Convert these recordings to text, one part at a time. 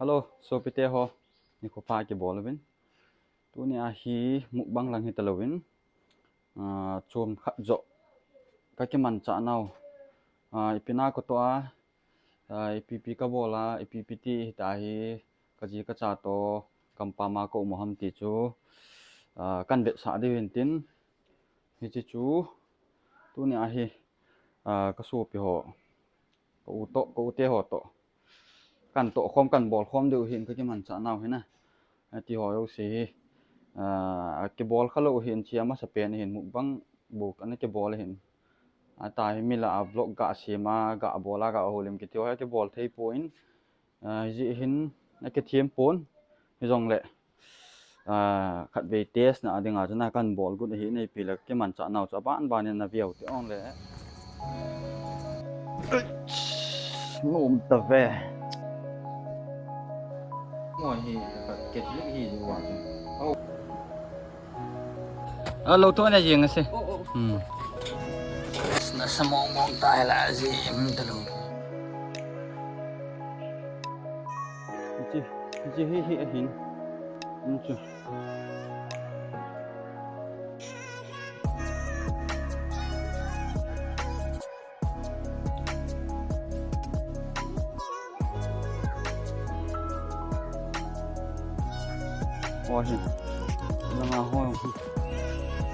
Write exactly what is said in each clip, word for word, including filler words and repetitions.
Hello, sopite ho, nikho pha kibol uvin. Tuni a hi mukbang lang hita louvin, ah, chom khat joh kakimanchah nau. Ah, ipi na katoh a, ah, ipi ipi kabol a, ipi ipi ti hita hi, kaji kacha toh, kampam a kaum u ham ti chu, ah, kanvetsah diu hin tin, hiche chu, tuni a hi, ah, kasopi ho, ka u toh, ka u te ho toh, kantoh khom, kanbol khom diu hin kakimanchah nau hin a. Ati ho jouse hi, ah, kibol khalou hin, hiche amasapen hin mukbang bou ana kibol hin. Ata hi mi lah a vlog gasem a, gabol a, gaholim kiti ho hi kibol thei pon. Ah, hijeh hin akithem pon. Hijongle, ah, khatvei test na dinga chun akanbol got ahi, neipi le kimanchah nau chu aban ban in naveu te ong le. Nom tave. Mo hi, Catholic hi ju wa chu. Oh. A lo to na jing ase. Oh, oh. Hmm. Nasa mong mong tai la ji, um, ta lo. Ji, ji hi hi hin. Um, chu. Ho hi. Langa ho.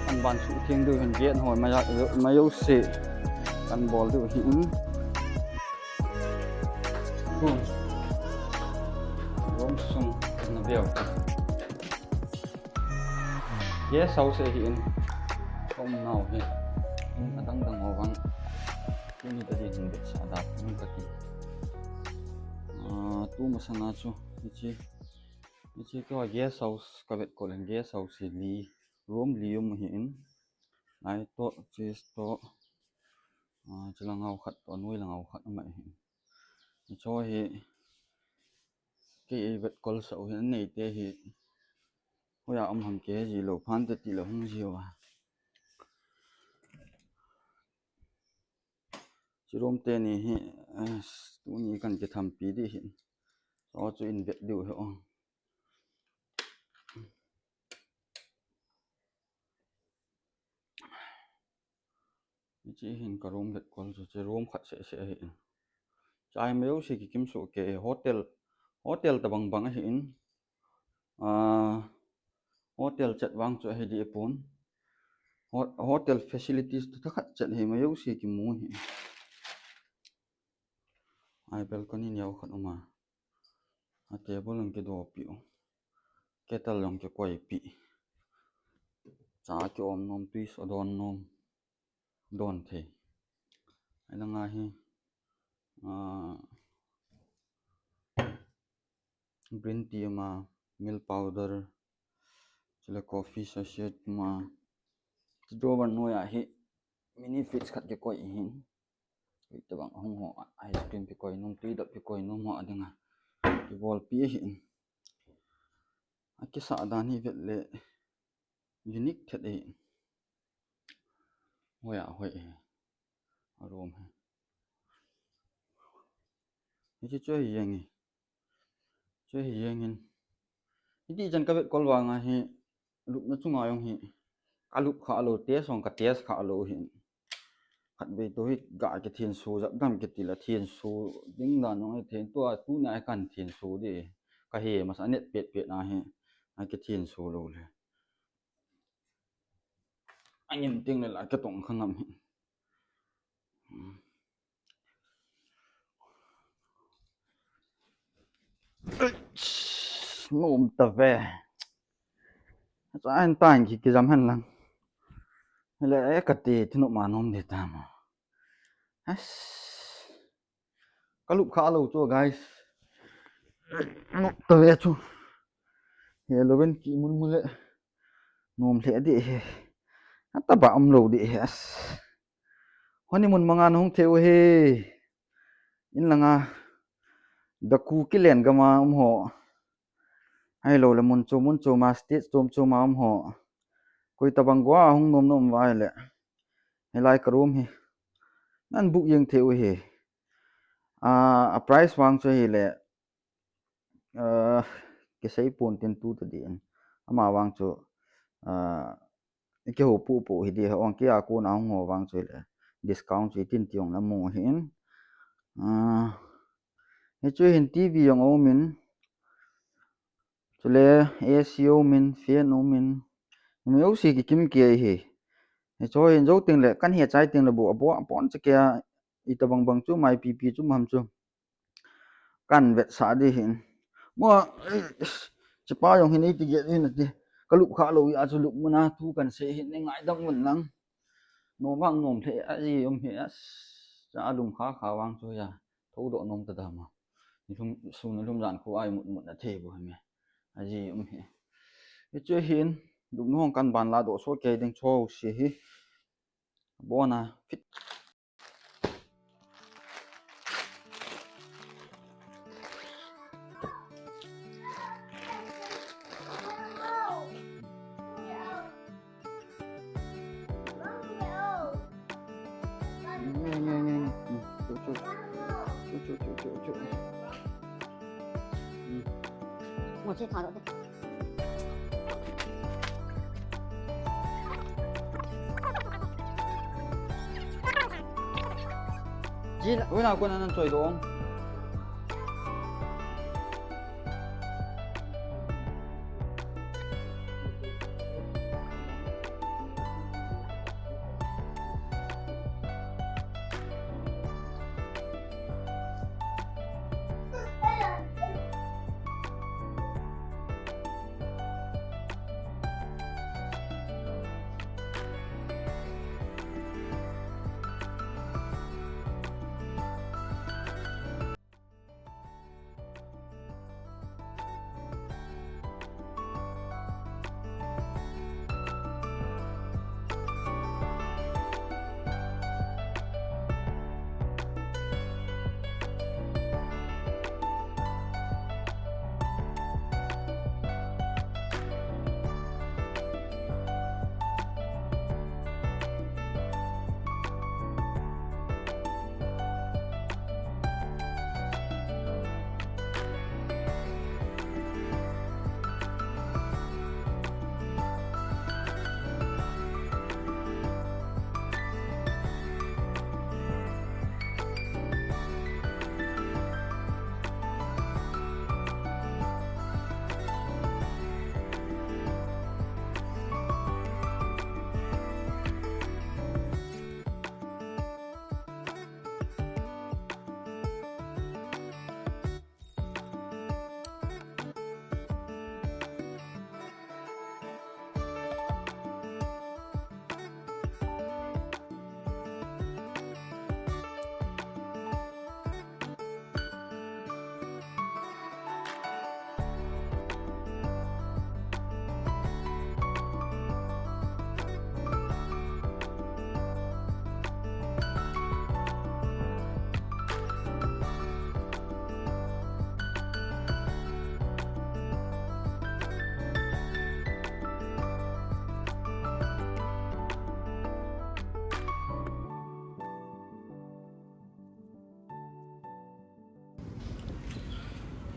Kan ban suhtheng diu hin, gate ho maya, mayo se. Kanbol diu hin. Hu. Room sung na bel. Guest house ahi in. Kaum nau hi. In adang dang ho vang. Tuni tadin hin vetsah da, in kati. Ah, tu masanga chu, hiche, hiche tua guest house kavetkol in, guest house hi li, room li um ahi in. Lai toh, chest toh, ah, chulang ho khat toh, noi lang ho khat um ahi in. Hiche hi, kei eivetkol sah u hin, aneite hi, hoiya um ham kei he ji lou, phante ti lou hung ji uva. Hiche room teni hi, eh, tuni kan kithampi ding ahin. Chu chu in vet diu hi o. Hiche hin ka room vetkol chu, hiche room khat seh seh ahi in. Chai mayo se kikim soh kei, hotel, hotel tabang bang ahi in. Ah, hotel chet vang chu ahi deh pon. Ho-, hotel facilities tu thakhat chet hi mayo se kimu ahi. Ai balcony neo khat um a. A table jong kidopi u. Kettle jong kikoipi. Cha kiom nom, tui so don nom. Don thei. Ai langa hi, ah, green tea um a, milk powder, chule coffee sachet um a. Chu drawer noiya hi mini fridge khat kikoi ahin. Koi tabang hung ho, ice cream kikoi nom, tui dap kikoi nom ho adinga kibolpi ahin. Akisah dan hi vet le unique thet ahi. Hoiya hoi ahi. A room hi. Hiche chu ahi jeng e. Chu ahi jeng in. Hiti chan kavetkol vanga hi lupna chunga jong hi kalup kha lou, test jong katest kha lou ahin. Khatvei toh hi ga kithenso jep dam kiti le thenso ding dan jong ahi thei, tua tunia hi kan thenso ding. Kahe masa net pet pet na hi. Akithenso lou le. Angim teng le la kitong kha ngam hi. Nom tave. Cha hen tan ki kijam hen lang. Le e kati thinop ma nom ding tam. As. Kalup kha lou chu, guys. Nom tave chu. He louvin kimu mu le. Nom lheh ding ahi. Ataba um lou ding ahi as. Honeymoon manga nahung thei u ahi. In langa. Daku kilen gam a um ho. Ahilou le mun chom mun chom a, state chom chom a um ho. Koi tabang gua hung nom nom uva ahile. Hilai ka room hi. Nan book jeng thei u ahi. A, a price vang chu ahile. ah, kisei pon tin tu tadin. Ama vang chu, ah, ikihou pupu hi di, hung kia kona hung ho vang chu le discount chu itin ti jong namu hin. Ah, hichu hin T V jong aumin. Chule A C aumin, fan aumin. Mi ausi kikim kei hi. Hichu hin jou teng le, kan he chai teng le bu, abo, abon cha kei a, itobang bang chu, mai pipi chu, maham chu. Kan vetsah di hin. Mo, eh, chipa jong hin eiti get hin ati. Ka lup kha lou a chu lup muna thu kan sei hin nei ngaidam un lang. Nom vang nom the aji um hi as. Cha lum kha kha vang chu ya. Thoudoh nom ta dam a. Ni lum sun lum jan khu ai mut mut na thei bu hi me. Aji um hi. Hichu hin lup nu hung kan ban la doh so kei ding cho si hi. Bona fit. Ji, ui na ko na nan choi dong.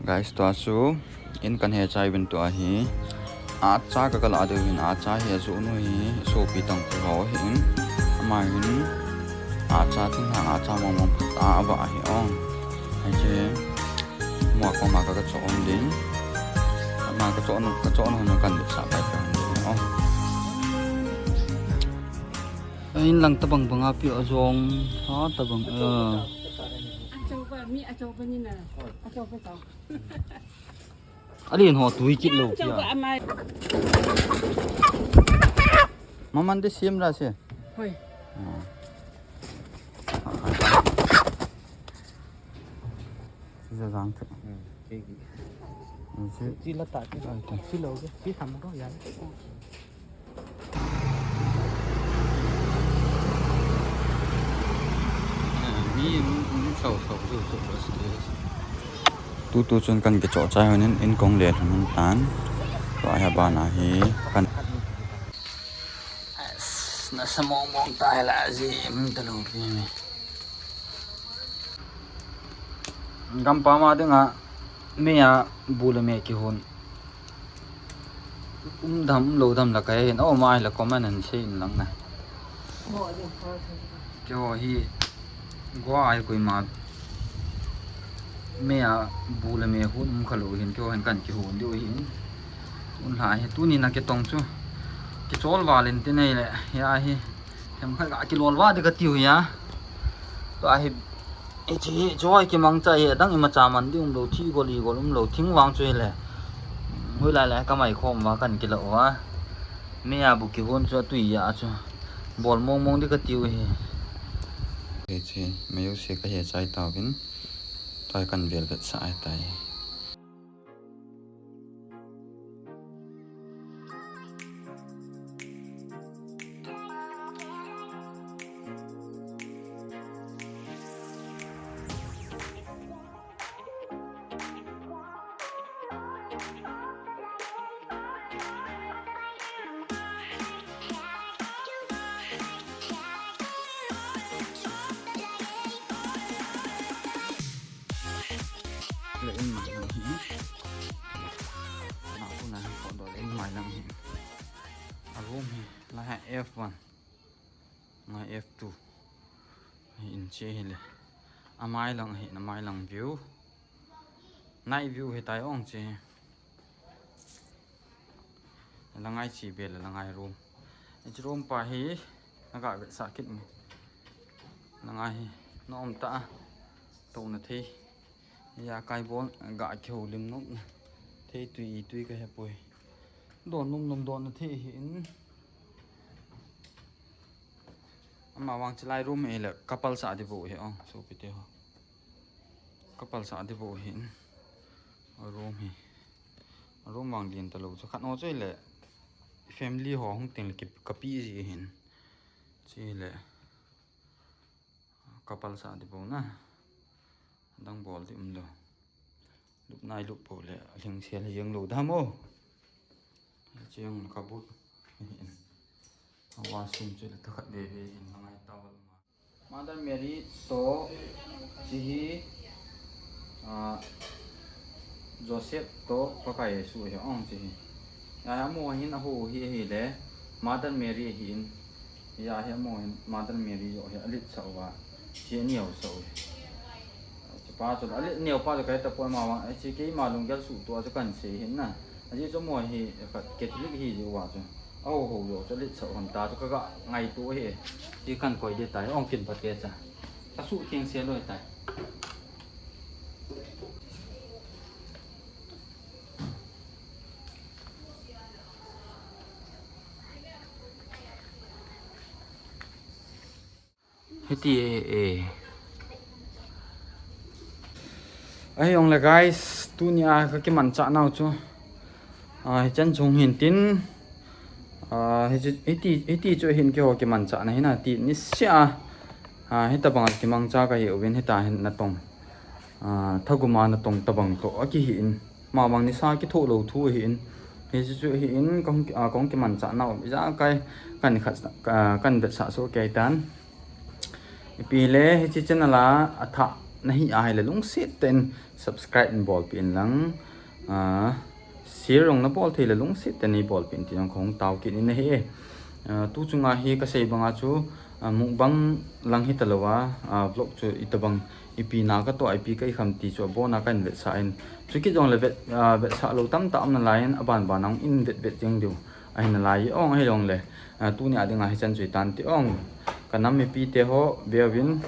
Guys, tua chu in kan he chai uvin tua hi. Acha ka kala deu hin acha hi ajoh nu hi sopi tang khu ho hin. Ama hin acha thing hang acha mong mong phat a ava hi ong. Ai che mo koma ka ka cho ong ding. Ama ka cho nu ka cho nu kan sa pai pai ong ding ong. In lang tabang bang a pi a jong ha tabang a. Achoba, mi achoba ni na. Achoba chao. Alin ho tui kit lou. Achoba amai. Maman de sim ra se. Hoi. Sisa jang the. Chi la ta chi la. Chi lo ke. Chi tham ko ya. Tutu chun kan kichoh chai honin in kong le lhun tan. Tua hi abana hi kan. Nasa mong mong ta hi la ji, um, ta lo pi mi. Gampam a dinga Mei a bu le me kihon. Um dam, um lou dam la kahe hin. Oh, mai la comment and say in lang na. Keiho hi, go ai koima. Mei a bu le me hon um khalou hin, keiho hin kan kihon diu hin. Un la hi, tuni na kitong chu. Kichol val in tin ei le, ya hi. Hem khat ka kilol va di ka tiu ya. Tua hi, hiche hi, choi kimangcha hi, adang imacha man di umlou, thi gol i gol umlou, thing vang chu hi le. Hoilai le, ka mai khom va kan kila uva. Mei a bu kihon chu atui ya chu. Bol mong mong di ka tiu hi. Hiche, mei u se ka he chai tauvin. Tua kan vel vetsah ai tai. Le in mai lang hi. Na ku na ko do le in mai lang hi. A room hi la ha F one. Ngai F two. Hi in che hi le. A mai lang hi na mai lang view. Night view hi tai ong che. La ngai chi be la ngai room. Hiche room pa hi na ga vetsah kit me. Na ngai hi na um ta. To na thei. Ya kai bon ga kihou lim nom. Thei tui i tui ka he poi. Don nom nom don na thei hi in. Ama vang chilai room e le couple sa di bo hi ong, sopi te ho. Couple sa di bo hi in. Room hi. Room vang din ta lo chu khat no chu le family ho hung ting le ki, ka pi ji hin. Chi le couple sa di bo na. Dang bol di um lo. Lup nai lup po le, a hling sel hi jeng lo dam o. Chiang ka but. A washroom chu le thakhat ve ve hin la ngai towel ma. Mother Mary to chi hi, ah, Joseph to Pakai Jesu hi ong chi hi. Ya, ya mo hin a ho hi, hi le Mother Mary hi in. Ya, hi mo hin Mother Mary jo hi a lit sa uva. Chi a neo sa u. Chi pa chu a lit neo pa chu kai ta poi ma vang. Chi keima lunggel suh tua chu kan sei hin na. A chi chu mo hi khat Catholic hi ji uva chu. A ho ho jo chu a lit sa u ham ta chu ka ga ngaito hi. Chi kan koi de tai ong kin pa te cha. Ka suh theng se loi tai. Hiti e, e. Ahi ong le guys, tuni a ka kimanchah nau chu. Ah, hichan chung hin tin. Ah, hiti, hiti, hiti chu hin keiho kimanchah na hin a ti ni sia. Ah, hitabang a kimangcha ka hi uvin hita hin natong. Ah, thaguma natong tabang to a ki hi in. Ma bang ni sa kitho lo thu hi in. Hichu hi in kong, ah, kong kimanchah nau. Ijakai kan khat, ah, kan vetsah so kei tan. Ipi le, hiche channel a, athah nahi ahile lungset tah in subscribe in bolpeh in lang. Ah, share jong nabol thei le lungset tah in bolpeh in ti jong kahung tao kit in ahi. Ah, tu chunga hi kasei banga chu, ah, mukbang lang hita lou a, ah, vlog chu itabang ipi na katoh a ipi kakham ti chu abon a kahin vetsah in. Chukit jongle vet, ah, vetsah lou tamtah um nalai in aban ban a hung in vet vet jeng diu. Ahi nalai ong ahi jongle, ah, tuni a dinga hichan chu hitan ti ong. Ka nam mipi te ho veuvin.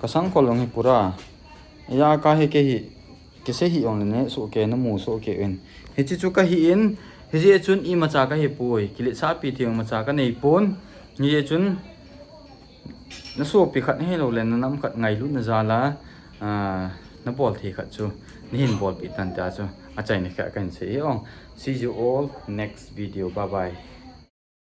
Ka sangkhol jong hi pura. Ija ka hi kei hi, kisei hi jongle ne soh kei, namu soh kei uvin. Hiche chu kahi in, hijeh chun imacha kahi poi. Kiletsahpi thei imacha kanei pon. Hijeh chun, na sopi khat hilou le, na nam khat ngailutna jal a, ah, nabol thei khat chu, nahin bolpeh tan tia chu, achaina khat kahin sei hi ong. See you all next video. Bye bye.